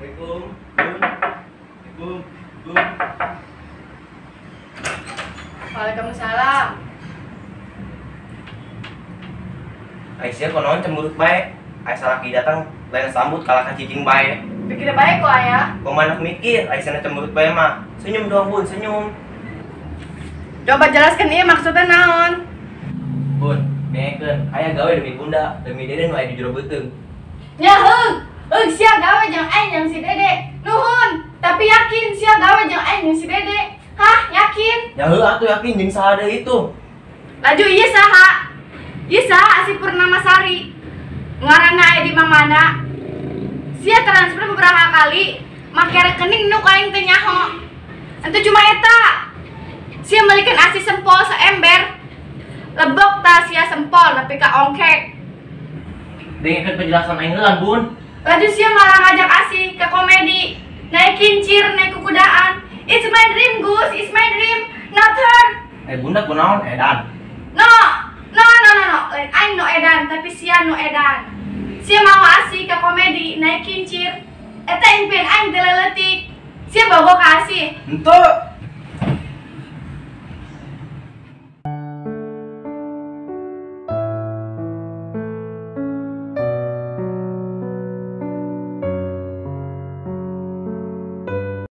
Assalamualaikum. Bun. Assalamualaikum. Bun. Waalaikumsalam. Aisyah konon cemberut bae. Aisyah laki datang lain sambut kalah ka cicing bae. Pikir bae kok ayah. Kumaha mikir Aisyah cemberut bae mah. Senyum dong Bun, senyum. Coba jelaskan ieu maksudnya naon? Bun, dengekeun, aya gawe demi bunda, demi dede nu aya di jero beuteung. Nya heug, heug sia gawe jeung aing jeung si Dede. Nuhun, tapi yakin sia gawe jeung aing jeung si Dede. Hah, yakin? Ya heuh atuh yakin jeung saha deui itu. Laju ieu saha? Ieu saha si Purnamasari? Ngaranna aya di mamana? Sia transfer beberapa kali make rekening nu aing teu nyaho. Entu cuma eta. Sia meulikeun asi sempol saember. Lebok ta sia sempol tapi ka ongkek. Dengekeun penjelasan aing heula, Bun. Laju sia malah ngajak asi ke komedi. Naik kincir, naik kukudaan. It's my dream, Gus. It's my dream, not her. Bunda kunaon edan? No, no, no, no, no. Lain aing nu edan, tapi sia nu edan. Sia mau asi ke komedi, naik kincir. Eta impian aing teu leutik. Sia bogo ka asi. Henteu.